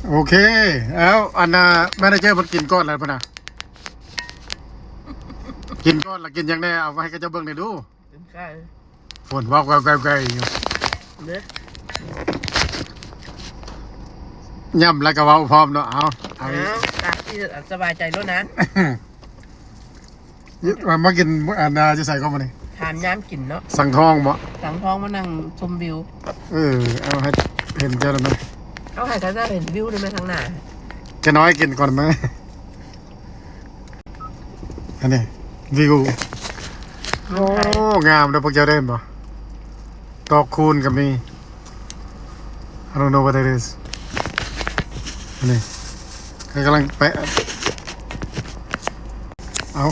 ໂອເຄ ແລ້ວອັນນ່າ ແມເນເຈີເພິ່ນກິນກ່ອນແລ້ວພຸ້ນນະ ກິນກ່ອນລະກິນຫຍັງແດ່ ເອົາມາໃຫ້ເຂົາເຈົ້າເບິ່ງແດ່ດູ. ເປັນໄຂ່ ຝົນເວົ້າແກວໆຢູ່ເດ້ ຫຍ້ຳແລ້ວກໍເວົ້າພ້ອມເນາະ. ເອົາ ເອົາ ເອົາ ຕາມທີ່ສະບາຍໃຈໂລດນະ. ມາ ມາກິນອັນນ່າ ຢູ່ໃສກໍມື້ນີ້ ຖາມຍາມກິນເນາະ. ສັງທອງບໍ? ສັງທອງມານັ່ງຊົມວິວ. ເອີ ເອົາໃຫ້ເຫັນເຈົ້ານຳ ເອົາໃຫ້ເຂົາເຈົ້າເຫັນວິວໄດ້ໄໝ ທາງໜ້າ. ຈະນ້ອຍກິນກ່ອນໄໝ. ອັນນີ້ວິວ ໂອ້ ງາມເດີ ພວກເຈົ້າໄດ້ເຫັນບໍ່? ດອກຄູນກໍມີ. I don't know what that is. ອັນນີ້ ເຂົາກຳລັງແປະ. ເອົາ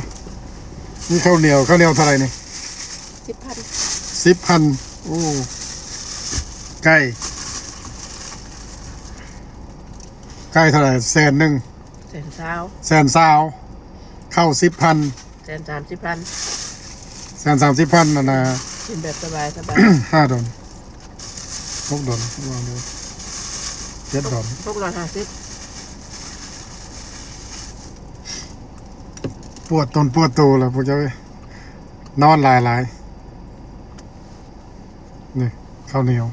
ມີເຂົ້າໜຽວ ເຂົ້າໜຽວເທົ່າໃດນີ້? ສິບພັນ ສິບພັນ. ໂອ້ ໄກ່ ໄກ່ເທົ່າໃດ? ແສນໜຶ່ງ ແສນຊາວ ແສນຊາວ. ເຂົ້າສິບພັນ ແສນສາມສິບພັນ ແສນສາມສິບພັນ. ອັນນ່າ ກິນແບບສະບາຍໆ ຫ້າດອນ ຫົກດອນ ວາງເດີ ເຈັດດອນ ຫົກຮ້ອຍຫ້າສິບ. ປວດຕົນປວດໂຕແລ້ວພວກເຈົ້າເອີຍ ນອນຫຼາຍໆ. ນີ້ ເຂົ້າໜຽວ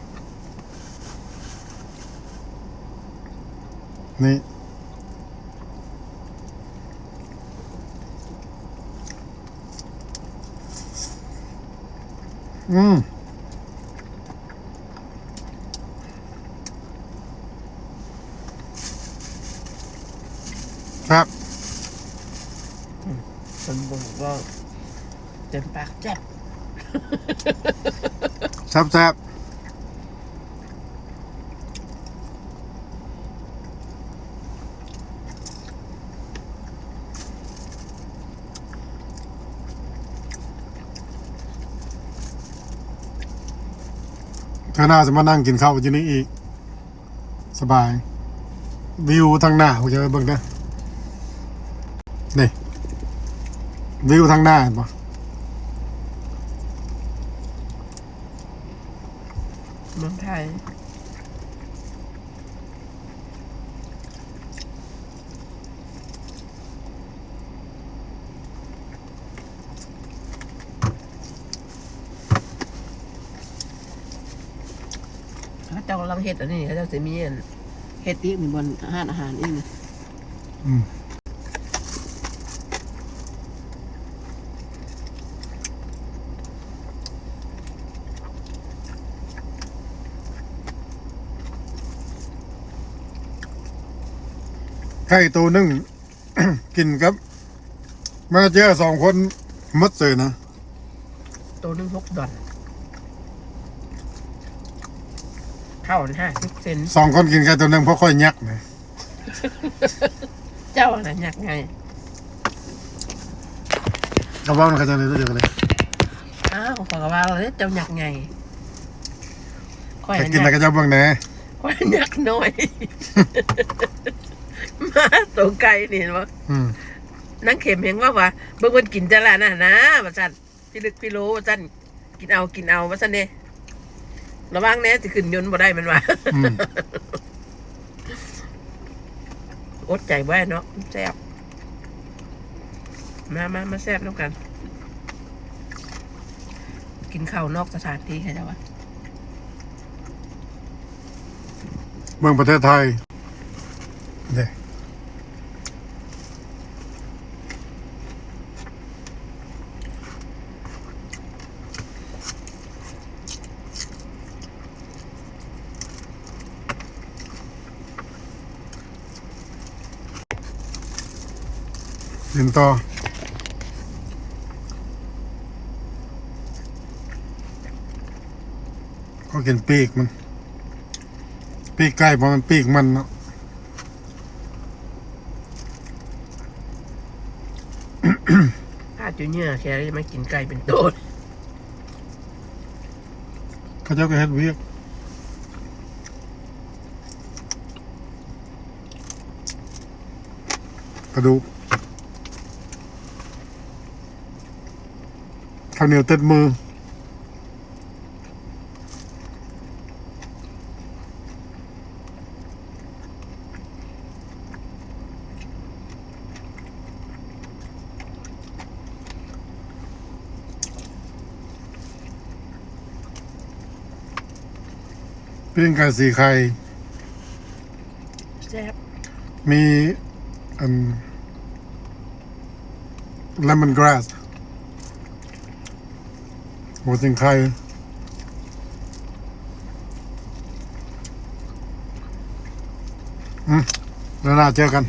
ນີ້ ອືມ ແຊບ ອືມ ເພິ່ນບອກວ່າ ເຕັມປາກແຊບ ແຊບໆ. ເທື່ອໜ້າຈະມານັ່ງກິນເຂົ້າຢູ່ນີ້ອີກ. ສະບາຍ ວິວທາງໜ້າ ພວກເຈົ້າເບິ່ງເດີ ນີ້ ວິວທາງໜ້າ ເຫັນບໍ່? ເມືອງໄທ ເຂົາເຈົ້າກຳລັງເຮັດອັນນີ້ ເຂົາເຈົ້າຊິມີອັນ ເຮັດອີກ ມີບ່ອນຮ້ານອາຫານອີກ. ອືມ ໄກ່ໂຕໜຶ່ງ ກິນກັບມາເຈີສອງຄົນໝົດເຊີຍນະ. ໂຕໜຶ່ງຫົກດອນ ເຂົ້າຫ້າສິບເຊັນ ສອງຄົນກິນໄກ່ໂຕໜຶ່ງ ເພາະຂ້ອຍຍັກນະ. ເຈົ້າຫັ້ນນະຍັກໃຫຍ່ ກໍເວົ້ານຳເຂົາເຈົ້າເລີຍ ເຈົ້າກໍເລີຍ ອ້າວ ຂ້ອຍກໍວ່າແລ້ວເຈົ້າຍັກໃຫຍ່ ຂ້ອຍ ແຕ່ກິນແລ້ວກໍເຈົ້າເບິ່ງແດ່ ຂ້ອຍຍັກນ້ອຍ ມາໂຕໄກ່ນີ້ເຫັນບໍ່? ອືມ ນາງເຂັມແຮ່ງເວົ້າວ່າ ເບິ່ງເພິ່ນກິນແຕ່ລະນັ້ນນະ ວ່າຊັ້ນ. ພິລຶກພິໂລວ່າຊັ້ນ ກິນເອົາ ກິນເອົາວ່າຊັ້ນເດ້ ລະວັງແນ່ ຊິຂຶ້ນຍົນບໍ່ໄດ້ແມ່ນວ່າ ອືມ ອົດໃຈບໍ່ໄດ້ເນາະ ມັນແຊບ ມາ ມາ ມາແຊບນຳກັນ ກິນເຂົ້ານອກສະຖານທີ່ ເຂົາເຈົ້າວ່າ ເມືອງປະເທດໄທ ເດ້ ກິນຕໍ່ ກໍກິນປີກມັນ ປີກໄກ່ ບໍ່ແມ່ນປີກມັນເນາະ. ພາຈູເຍືອແຄ່ມາກິນໄກ່ເປັນໂຕ ເຂົາເຈົ້າກໍເຮັດວຽກ ກະດູກ ເຂົ້າໜຽວຕິດມື. ປີ້ງໄກ່ສີ່ໄຂ່ ແຊບ ມີອັນ ເລມອນກຣາສ ຫົວສິງໄຄ ອືມ ແລ້ວໜ້າເຈີກັນ.